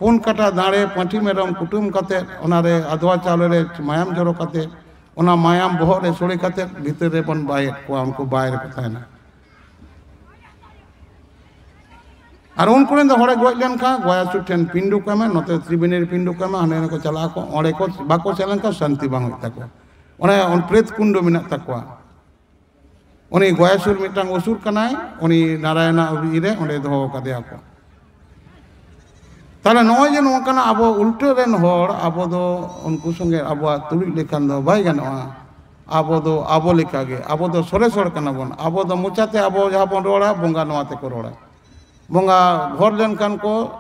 ᱯᱩᱱ ᱠᱟᱴᱟ ᱫᱟᱲᱮ ᱯᱟᱹᱴᱷᱤ ᱢᱮᱨᱚᱢ ᱠᱩᱴᱟᱹᱢ ᱠᱟᱛᱮ, ᱚᱱᱟᱨᱮ ᱟᱫᱽᱣᱟ ᱪᱟᱣᱞᱮ ᱨᱮ ᱢᱟᱭᱟᱢ ᱡᱚᱨᱚ ᱠᱟᱛᱮ, ᱚᱱᱟ ᱢᱟᱭᱟᱢ ᱵᱚᱦᱚᱜ ᱨᱮ ᱥᱳᱲᱮ ᱠᱟᱛᱮ ᱵᱷᱤᱛᱟᱹᱨ ᱨᱮᱵᱚᱱ ᱵᱟᱭᱮᱫ ᱠᱚᱣᱟ, ᱩᱱᱠᱩ ᱵᱟᱭ ᱨᱮᱠᱚ ᱛᱟᱦᱮᱱᱟ᱾ ᱟᱨ ᱩᱱᱠᱩ ᱨᱮᱱ ᱫᱚ ᱦᱚᱲᱮ ᱜᱚᱡ ᱞᱮᱱᱠᱷᱟᱱ ᱜᱚᱭᱟᱥᱩᱨ ᱴᱷᱮᱱ ᱯᱤᱸᱰᱩ ᱠᱚ ᱮᱢᱟ, ᱱᱚᱛᱮ ᱛᱨᱤᱵᱮᱱᱤ ᱨᱮ ᱯᱤᱸᱰᱩ ᱠᱚ ᱮᱢᱟ, ᱦᱟᱸᱰᱮ ᱱᱟᱰᱮ ᱠᱚ ᱪᱟᱞᱟᱜ ᱟᱠᱚ, ᱚᱸᱰᱮ ᱠᱚ ᱵᱟᱠᱚ ᱥᱮᱱ ᱞᱮᱱᱠᱷᱟᱱ ᱥᱟᱱᱛᱤ ᱵᱟᱝ ᱦᱩᱭᱩᱜ ᱛᱟᱠᱚᱣᱟ᱾ ᱚᱱᱮ ᱚᱱ ᱯᱨᱮᱛ ᱠᱩᱸᱰ ᱢᱮᱱᱟᱜ ᱛᱟᱠᱚᱣᱟ᱾ ᱩᱱᱤ ᱜᱚᱭᱟᱥᱩᱨ ᱢᱤᱫᱴᱟᱝ ᱚᱥᱩᱨ ᱠᱟᱱᱟᱭ, ᱩᱱᱤ ᱱᱟᱨᱟᱭᱚᱱᱟᱜ ᱤᱭᱟᱹᱨᱮ ᱚᱸᱰᱮ ᱫᱚᱦᱚ ᱠᱟᱫᱮᱭᱟ ᱠᱚ᱾ ᱛᱟᱦᱞᱮ ᱱᱚᱜᱼᱚᱭ ᱡᱮ ᱱᱚᱝᱠᱟᱱᱟᱜ ᱟᱵᱚ ᱩᱞᱴᱟᱹ ᱨᱮᱱ ᱦᱚᱲ, ᱟᱵᱚ ᱫᱚ ᱩᱱᱠᱩ ᱥᱚᱸᱜᱮ ᱟᱵᱚᱣᱟᱜ ᱛᱩᱞᱩᱡ ᱞᱮᱠᱷᱟᱱ ᱫᱚ ᱵᱟᱭ ᱜᱟᱱᱚᱜᱼᱟ᱾ ᱟᱵᱚ ᱫᱚ ᱟᱵᱚ ᱞᱮᱠᱟᱜᱮ, ᱟᱵᱚ ᱫᱚ ᱥᱚᱨᱮᱥ ᱦᱚᱲ ᱠᱟᱱᱟ ᱵᱚᱱ᱾ ᱟᱵᱚ ᱫᱚ ᱢᱚᱪᱟᱛᱮ ᱟᱵᱚ ᱡᱟᱦᱟᱸ ᱵᱚᱱ ᱨᱚᱲᱟ, ᱵᱚᱸᱜᱟ ᱱᱚᱣᱟ ᱛᱮᱠᱚ ᱨᱚᱲᱟ᱾ ᱵᱚᱸᱜᱟ ᱦᱚᱲ ᱞᱮᱱᱠᱷᱟᱱ ᱠᱚ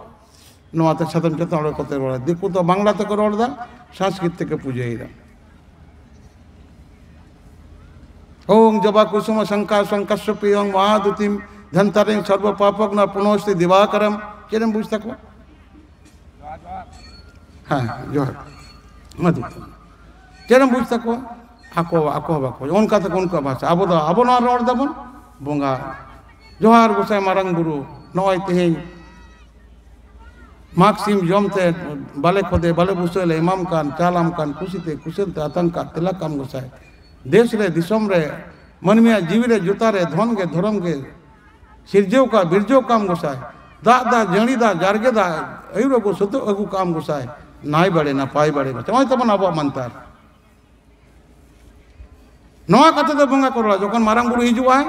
ᱱᱚᱣᱟᱛᱮ ᱥᱟᱫᱚᱢ ᱪᱮᱛᱟᱱ ᱨᱮ ᱠᱚᱛᱮ ᱨᱚᱲᱟ᱾ ᱫᱤᱠᱩ ᱫᱚ ᱵᱟᱝᱞᱟ ᱛᱮᱠᱚ ᱨᱚᱲ ᱮᱫᱟ, ᱥᱚᱝᱥᱠᱨᱤᱛ ᱛᱮᱠᱚ ᱯᱩᱡᱟᱹᱭᱮᱫᱟ᱾ ᱳᱢ ᱡᱚᱵᱟ ᱠᱩᱥᱩᱢ ᱥᱚᱝᱠᱟ ᱥᱚᱝᱠᱟᱥᱭᱚᱯᱤ ᱳᱢ ᱢᱚᱦᱟᱫᱩᱛᱤᱢ ᱫᱷᱚᱱᱛᱟᱨᱤᱝ ᱥᱚᱨᱵᱚ ᱯᱟᱯᱚᱜᱱᱟ ᱯᱩᱱᱚᱥᱛᱤ ᱫᱤᱵᱟᱠᱟᱨᱟᱢ᱾ ᱪᱮᱫ ᱮᱢ ᱵᱩᱡᱽ ᱛᱟᱠᱚᱣᱟ? ᱦᱮᱸ, ᱡᱚᱦᱟᱨ᱾ ᱢᱟ ᱫᱩ᱾ ᱪᱮᱫ ᱮᱢ ᱵᱩᱡᱽ ᱛᱟᱠᱚᱣᱟ? ᱟᱠᱚ, ᱟᱠᱚ ᱦᱚᱸ ᱵᱟᱠᱚ, ᱚᱱᱠᱟ ᱛᱮᱠᱚ ᱩᱱᱠᱩᱣᱟᱜ ᱵᱷᱟᱥᱟ᱾ ᱟᱵᱚ ᱫᱚ, ᱟᱵᱚ ᱱᱚᱣᱟ ᱨᱚᱲ ᱫᱟᱵᱚᱱ, ᱵᱚᱸᱜᱟ, ᱡᱚᱦᱟᱨ ᱜᱚᱸᱥᱟᱭ ᱢᱟᱨᱟᱝ ᱵᱩᱨᱩ, ᱱᱚᱜᱼᱚᱭ ᱛᱮᱦᱮᱧ ᱢᱟᱜᱽ ᱥᱤᱢ ᱡᱚᱢ ᱛᱮ ᱵᱟᱞᱮ ᱠᱷᱚᱫᱮ, ᱵᱟᱞᱮ ᱵᱩᱥᱟᱹᱜ ᱞᱮ ᱮᱢᱟᱢ ᱠᱟᱱ, ᱪᱟᱞᱟᱢ ᱠᱟᱱ, ᱠᱩᱥᱤ ᱛᱮ, ᱠᱩᱥᱟᱹᱞ ᱛᱮ ᱟᱛᱟᱝ ᱠᱟᱜ ᱛᱮᱞᱟ ᱠᱟᱢ ᱜᱚᱸᱥᱟᱭ᱾ ᱫᱮᱥ ᱨᱮ, ᱫᱤᱥᱚᱢ ᱨᱮ, ᱢᱟᱹᱱᱢᱤᱭᱟᱜ ᱡᱤᱣᱤ ᱨᱮ, ᱡᱚᱛᱟ ᱨᱮ, ᱫᱷᱚᱱ ᱜᱮ, ᱫᱷᱚᱨᱚᱢ ᱜᱮ, ᱥᱤᱨᱡᱟᱹᱣ ᱠᱟᱜ, ᱵᱤᱨᱡᱟᱹᱣ ᱠᱟᱢ ᱜᱚᱸᱥᱟᱭ᱾ ᱫᱟᱜ ᱫᱟ, ᱡᱟᱹᱲᱤ ᱫᱟ, ᱡᱟᱨᱜᱮ ᱫᱟ, ᱟᱹᱭᱩᱨ ᱟᱹᱜᱩ, ᱥᱩᱛᱩᱜ ᱟᱹᱜᱩ ᱠᱟᱢ ᱜᱚᱸᱥᱟᱭ᱾ ᱱᱟᱭ ᱵᱟᱲᱮ, ᱱᱟᱯᱟᱭ ᱵᱟᱲᱮ ᱜᱚᱸᱥᱟᱭ᱾ ᱱᱚᱜᱼᱚᱭ ᱛᱟᱵᱚᱱ ᱟᱵᱚᱣᱟᱜ ᱢᱟᱱᱛᱟᱨ᱾ ᱱᱚᱣᱟ ᱠᱟᱛᱷᱟ ᱫᱚ ᱵᱚᱸᱜᱟ ᱠᱚ ᱨᱚᱲᱟ᱾ ᱡᱚᱠᱷᱚᱱ ᱢᱟᱨᱟᱝ ᱵᱩᱨᱩ ᱦᱤᱡᱩᱜᱼᱟᱭ,